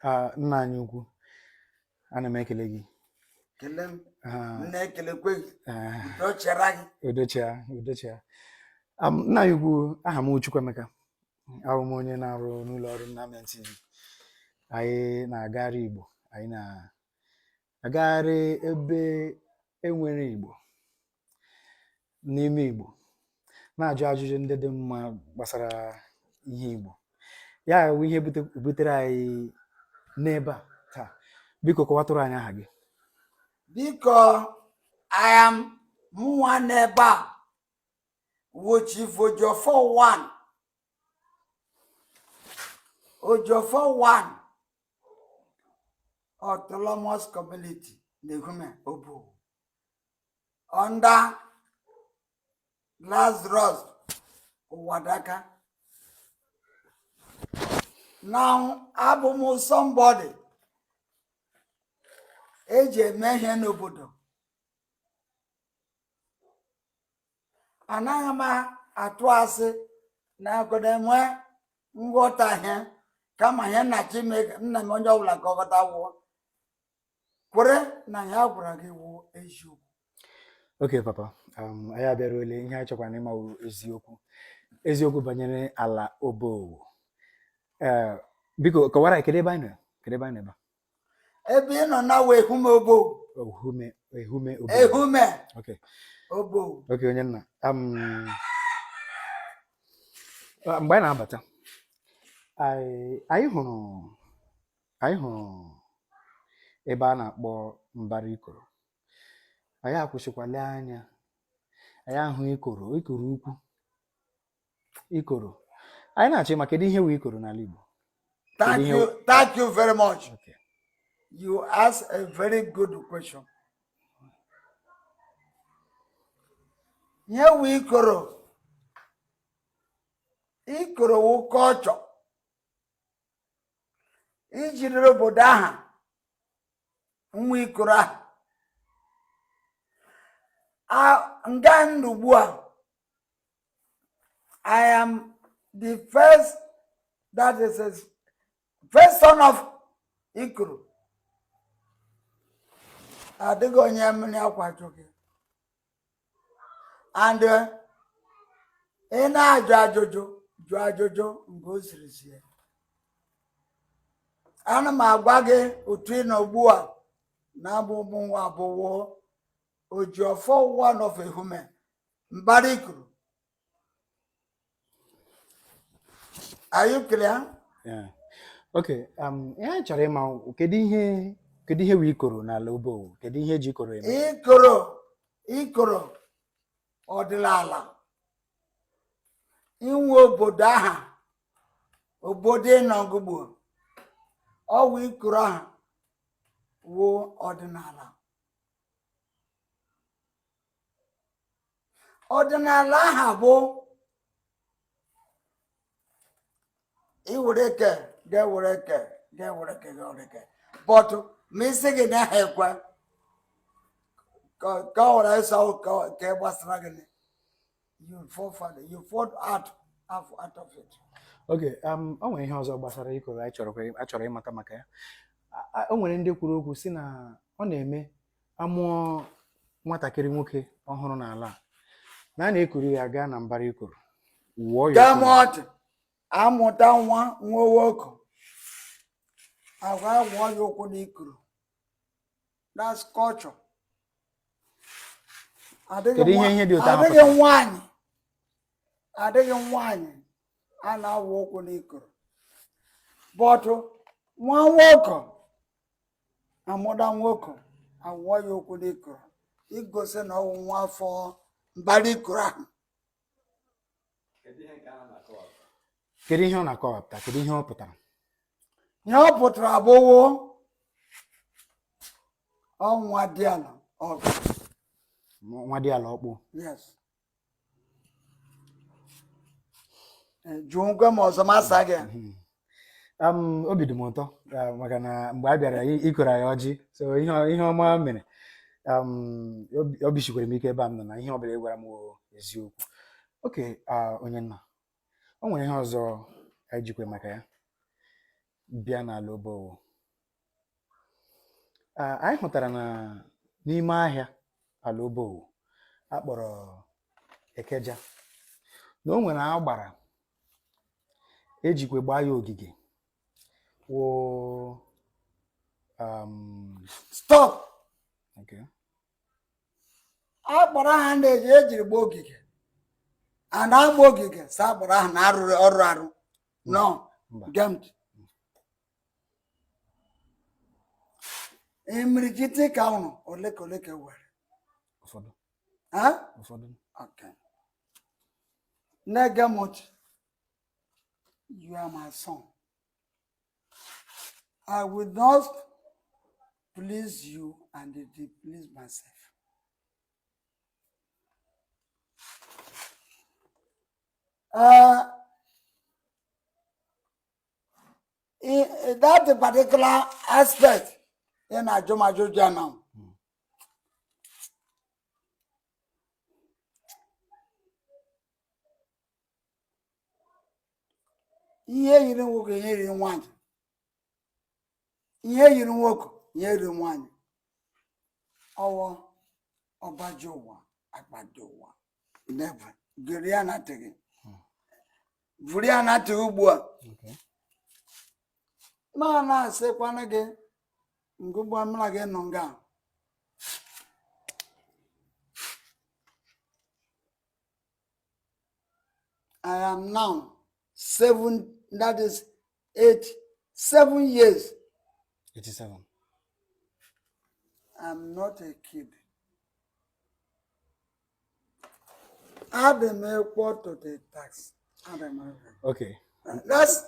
Nna anyị ukwu, ana m ekele gị. Kele m. Ah, Nna, ekelekwe gị. Ah, Udo chịrị gị. Udochia, udochia. Nna anyị ukwu, aha m Chukwuemeka. Abụ m onye na-arụ n'ụlọ ọrụ Nnamen TV. Anyị na-agagharị Igbo, anyị na-agagharị ebe enwere Igbo n'ime Igbo, na-ajụ ajụjụ ndị dị mma gbasara ihe Igbo. Ya bụ ihe butere anyị n'ebe a taa. Biko, kọwatụrụ anyị aha gị. Biko, I am mụnwa n'ebe a wụ Chief Ojiọfọ 1, Ojiọfọ 1 Autonomous Community na Ehume Obowo under Lazarus Ụwadaka. Now, abụ m somebody eji eme ihe n'obodo. Anaghị m atụ asị na agodo enwe nghọtahie, kama ihe nna chime nna m, onye ọbụla ka ọ ghọta wụọ kwere na ya gwara gị wụ eziokwu. Okay papa, anyị abịaruole. Ihe anyị chọkwara ịma wụ eziokwu, eziokwu banyere ala Obowo. Ee, biko kọwara anyị, kedu ebe anyị nọ? Kedu ebe anyị nọ ebe a? Ebe ị nọ na wụ Ehume Obowo. Ehume, Ehume Obowo. Ehume Obowo. Okay, onye nna, mgbe anyị na-abata, anyị hụrụ ebe a na-akpọ mbara ikoro. Anyị akwụsịkwa lee anya, anyị ahụ ikoro, ikoro ukwu, ikoro. Anyị na-achọ ịma, kedu ihe wụ ikoro n'ala Igbo? Thank Kedu ihe you, thank you very much. You ask a very good question. Ihe wụ ikoro, ikoro wụ culture ijiriri obodo aha nwa ikoro ahụ. Nga ndụ ugbu a, I am the first, that is his first son of Ikoro. Adịghị onye mmiri akwa gị and ị na-ajụ ajụjụ, jụọ ajụjụ nke o siri sie. Ana m agwa gị otu ị nọ ugbu a na abụ ụmụ nwa abụwo Ojiọfọ one of Ehume mbara Ikoro. Are you clear? Yeah. Okay, ihe anyị chọrọ ịma wụ, kedu ihe wụ ikoro n'ala Obowo? Kedu ihe eji ikoro eme? Ikoro, ikoro ọdịnala inwe obodo aha, obodo ịnọgụgbu ọwụ ikoro aha wụ ọdịnala. Ọdịnala aha bụ iwere ke ga-ewere ke ga-ewere ke ga-ewere ke, but ma isi gị na ha ekwe ka ọ were ịsọ ka ị gbasara gị, you fall further, you fall out of it. Okay, o nwere ihe ọzọ gbasara ikoro anyị chọrọ a chọrọ ịmata maka ya. O nwere ndị kwuru okwu si na ọ na-eme amụọ nwatakịrị nwoke ọhụrụ n'ala a, na a na-ekuru ya gaa na mbara ikoro wụọ ya Gee m ụkwụ. ntị. Amụta nwa nwa nwoke, agwa wụọ ya ụkwụ n'ikoro. That's culture. Adịghị Kedu ihe ihe dị otu ahụ adịghị pụtara? Nwaanyị adịghị, nwaanyị a na-awụ ụkwụ n'ikoro, but nwa nwoke amụda nwoke, awụọ ya ụkwụ n'ikoro igosi na ọwụ nwa afọ mbara ikoro ahụ. Kedu ihe ọ na-akọwapụta? Kedu ihe ọ pụtara? Ihe ọ pụtara abụwo ọnwa dị ala ọgụ. Nwa dị ala ọkpụ. Yes. Jụọ ngwa m ọzọ, ma asa gị. Obi dị m ụtọ maka na mgbe a bịara ikoro anyị ọjị, so ihe ọma mere. Obi sikwara m ike ebe a m nọ na ihe ọ bụla ị gwara m wụ eziokwu. Okay, onye nna, o nwere ihe ọzọ anyị jikwe maka ya bịa n'ala Obowo. Anyị hụtara na n'ime ahịa ala Obowo akpọrọ Ekeja na o nwere agbara ejikwe gbaa ya ogige wụ Stop. Okay. Akpọrọ aha na-eji ejiri gba ogige, a na-agba ogige sa akpọrọ aha na arụrụ ọrụ arụ no. Mba. Gee ntị. Imirikiti ka ụnụ ole ka ole ka e were? Ụfọdụ. Ha? Ụfọdụ. Okay. Na-ege m ntị. You are my son. I will not please you and displease myself. In that particular aspect, ị na-ajụ m ajụjụ ya now. Ihe yiri nwoke, ihe yiri nwanyị, ihe yiri nwoke, ihe yiri nwanyị, ọwọ ọbaji ụwa akpadi ụwa never gere ya na ntị gị, buru ya na ntị gị ugbu a. Okay. Ma na-asịkwanụ gị ngụgba mụ na gị nọ nga a. I am now 7, that is 8, 7 years. 87. I'm not a kid. Adị m equal to the task. Adị m equal. Okay. That's